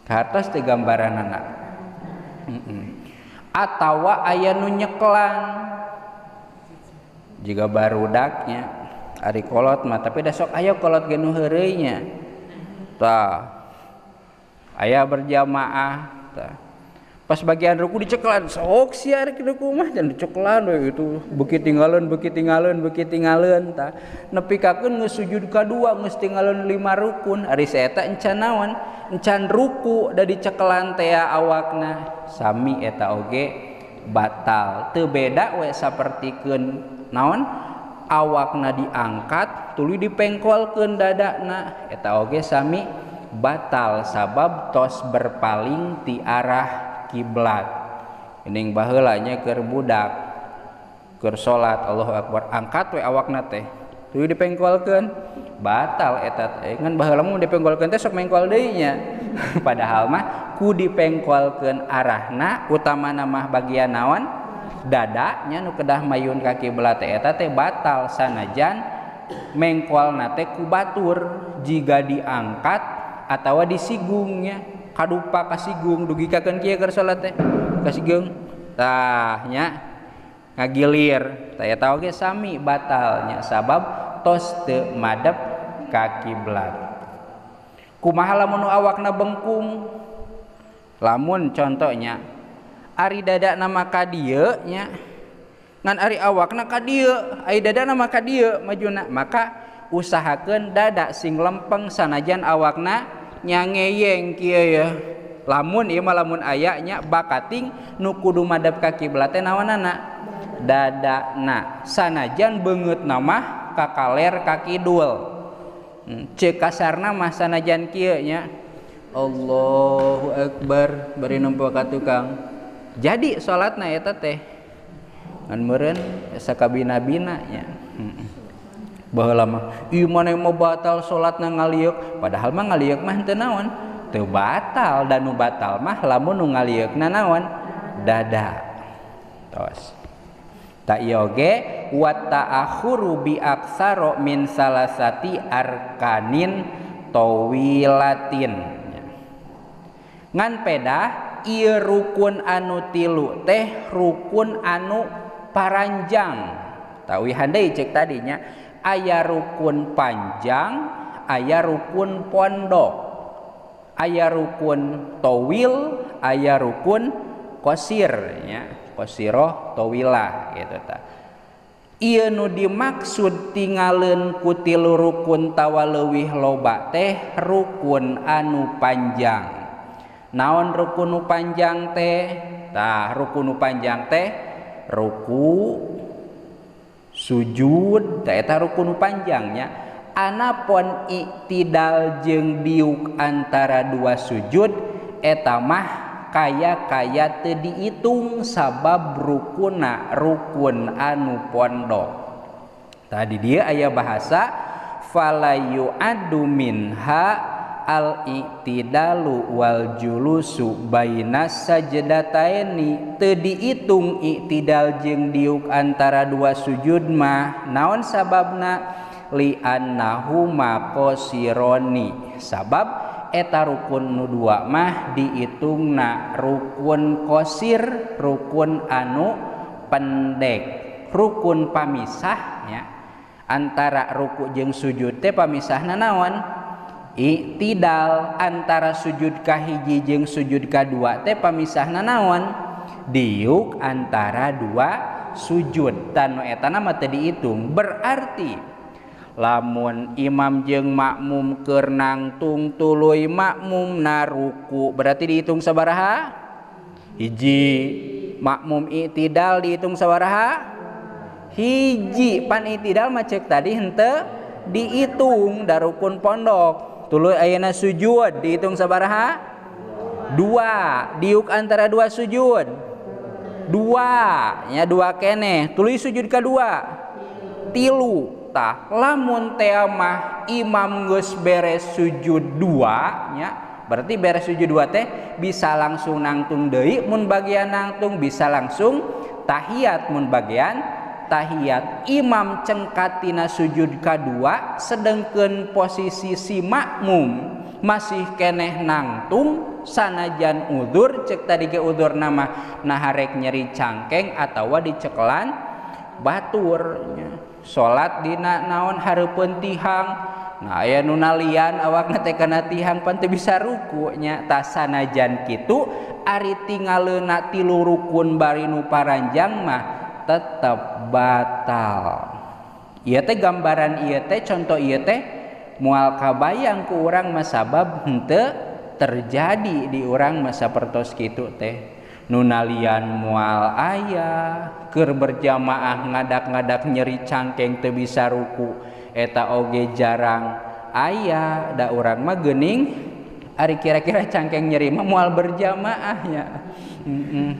Kahartos teh gambaranana. Atawa aya nu nyeklan jiga barudaknya ari kolot mah tapi da sok aya kolot ge nu heureuy nya. Tah aya berjamaah tah pas bagian ruku diceklan sok sia rek ruku mah dan diceklan we itu beuki tinggalon beuki tinggalon beuki tinggalon tah nepi kakeun geus sujud kadua geus tinggalon 5 rukun ari saeta encan naon encan ruku da dicekelan teh awakna sami eta oge batal teu beda we sapertikeun naon awakna diangkat tuluy dipengkolkeun dadana eta oge sami batal sabab tos berpaling ti arah kiblat. Ining baheula nya keur budak keur salat Allahu akbar angkat we awakna teh tuluy dipengkolkeun batal eta teh ngan baheula mah dipengkolkeun teh sok mengkol deui nya padahal mah ku dipengkolkeun arahna utamana mah bagian naon dada nya nu kedah mayun ka kiblat teh eta teh batal sanajan mengkolna teh ku batur jiga diangkat atawa disigungnya kadupa kasigung dugi kakeun kieu keur salat teh kasigung tah nya ngagilir tah eta oge sami batalnya sabab tos teu madep ka kiblat. Kumaha lamun nu awakna bengkung lamun contohnya ari dadana mah ka dieu nya ngan ari awakna ka dieu ari dadana mah ka dieu majuna maka usahakeun dada sing lempeng sanajan awakna nyangeyeng kieu ya lamun ieu mah lamun aya nya bakating nu kudu madep ka kiblat teh naonana dadana sanajan beungeutna mah ka kaler ka kidul ceuk kasarna mah sanajan kieu nya Allahu akbar bari nempo ka tukang jadi salatna eta teh ngan meureun sakabina-bina nya. Baheula mah ieu maneh mah batal salatna ngalieuk padahal mah ngalieuk mah henteu naon teu batal dan nu batal mah lamun nu ngalieukna naon dada tos ta ieu oge wa ta'akhuru bi aksaro min salasati arkanin tawilatin ngan pedah ieu rukun anu tilu teh rukun anu paranjang tawihan deui cek tadinya aya rukun panjang aya rukun pondok aya rukun towil aya rukun qasir nya qasiroh towilah gitu ta ieu nu dimaksud tingaleun ku tilu rukun tawa leuwih loba teh rukun anu panjang. Naon rukun nu panjang teh tah rukun nu panjang teh ruku sujud tah eta rukun panjangnya anapon iktidal jeung diuk antara dua sujud eta mah kaya-kaya teu diitung sabab rukuna rukun anu pondok. Tadi dia aya bahasa fala yu'addu minha al-i'tidalu wal julusu bainas sajdataini teu diitung i'tidal jeung diuk antara dua sujud mah naon sababna li annahuma qasironi sabab eta rukun nu dua mah diitungna rukun qasir rukun anu pendek rukun pamisah nya antara ruku jeung sujud teh pamisahna naon iktidal antara sujud kahiji jeung sujud kadua teh pamisahna naon diuk antara dua sujud tanu eta mah teu diitung berarti lamun imam jeung makmum keur nangtung tuluy makmumna ruku berarti dihitung sabaraha hiji makmum iktidal dihitung sabaraha hiji pan iktidal mah cek tadi henteu dihitung da rukun pondok tuluy ayeuna sujud dihitung sabaraha dua diuk antara dua sujud dua nya dua keneh tuluy sujud kadua tilu tah lamun teh mah imam geus beres sujud dua nya berarti beres sujud dua teh bisa langsung nangtung deui mun bagian nangtung bisa langsung tahiyat mun bagian tahiyat imam cengkatina sujud kadua sedengkeun posisi si makmum masih keneh nangtung Sanajan udzur cek tadi ge udzur nama nah harek nyeri cangkeng atawa dicekelan batur nya. Salat dina naon hareupeun tihang, nah aya nu nalian awakna teh kana tihang pan teu bisa ruku nya. Tah sanajan kitu ari tingaleuna tilu rukun bari nu paranjang mah tetep batal. Ieu teh gambaran ieu teh contoh ieu teh moal kabayang ku urang mah sabab henteu terjadi di urang mah sapertos kitu teh. Nu nalian moal aya, keur berjamaah ngadak-ngadak nyeri cangkeng teu bisa ruku eta oge jarang aya. Da urang mah geuning ari kira-kira cangkeng nyeri mah moal berjamaah nya.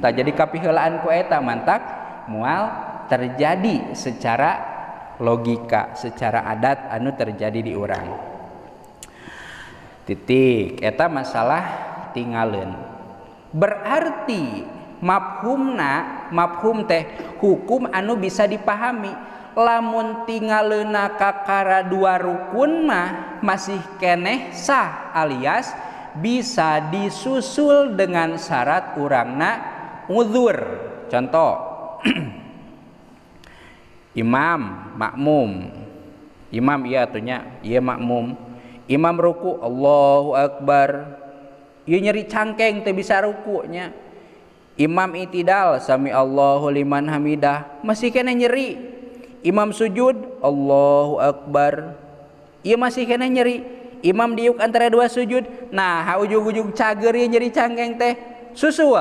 Tah jadi kapiheulaan ku eta mantak moal terjadi secara logika, secara adat anu terjadi di urang. Titik eta masalah tingaleun. Berarti mafhumna, mafhum teh hukum anu bisa dipahami. Lamun tingaleuna kakara dua rukun mah masih keneh sah alias bisa disusul dengan syarat urangna uzur. Contoh imam makmum, imam iya atunya iya makmum, imam ruku Allahu Akbar, ieu nyeri cangkeng teu bisa rukunya. Imam itidal sami Allahu liman hamidah masih keneh nyeri. Imam sujud Allahu Akbar, ieu masih keneh nyeri. Imam diuk antara dua sujud, nah ujug-ujug cager ieu nyeri cangkeng teh susul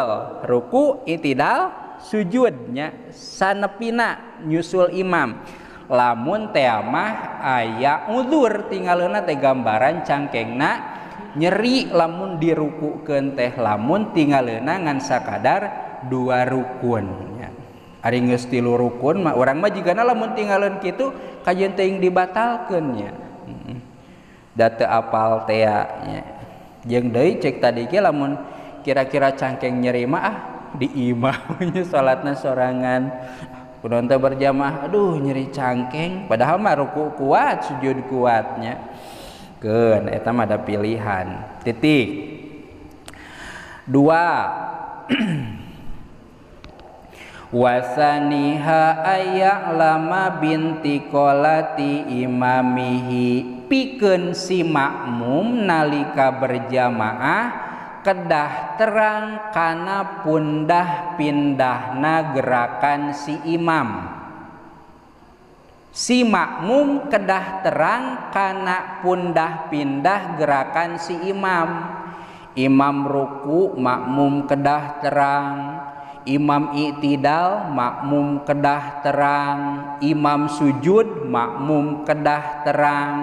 ruku itidal sujudnya sanepina nyusul imam. Lamun teh mah aya udzur tinggalna teh gambaran cangkengna nyeri lamun dirukukeun teh, lamun tinggalna ngan sakadar dua rukun nya. Ari geus tilu rukun mah urang mah jigana lamun tinggalin kitu kajeun teuing dibatalkeun nya. Da teu apal teh nya. Jeung deui cek tadi ge lamun kira-kira cangkeng nyeri mah ah di imah nya salatna sorangan. Kunaon teh berjamaah aduh nyeri cangkeng padahal mah ruku kuat sujud kuatnya. Keun eta mah ada pilihan. Titik. Dua. Wasaniha ayya'lama binti qolati imamihi, pikeun si makmum nalika berjamaah kedah terang kana pundah pindahna gerakan si imam. Si makmum kedah terang kana pundah pindah gerakan si imam. Imam ruku makmum kedah terang, imam i'tidal makmum kedah terang, imam sujud makmum kedah terang.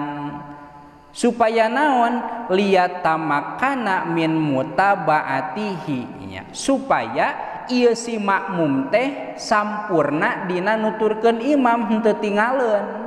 Supaya naon liyatamakana min mutabaatihi nya, supaya ieu si makmum teh sampurna dina nuturkeun imam henteu tingaleun.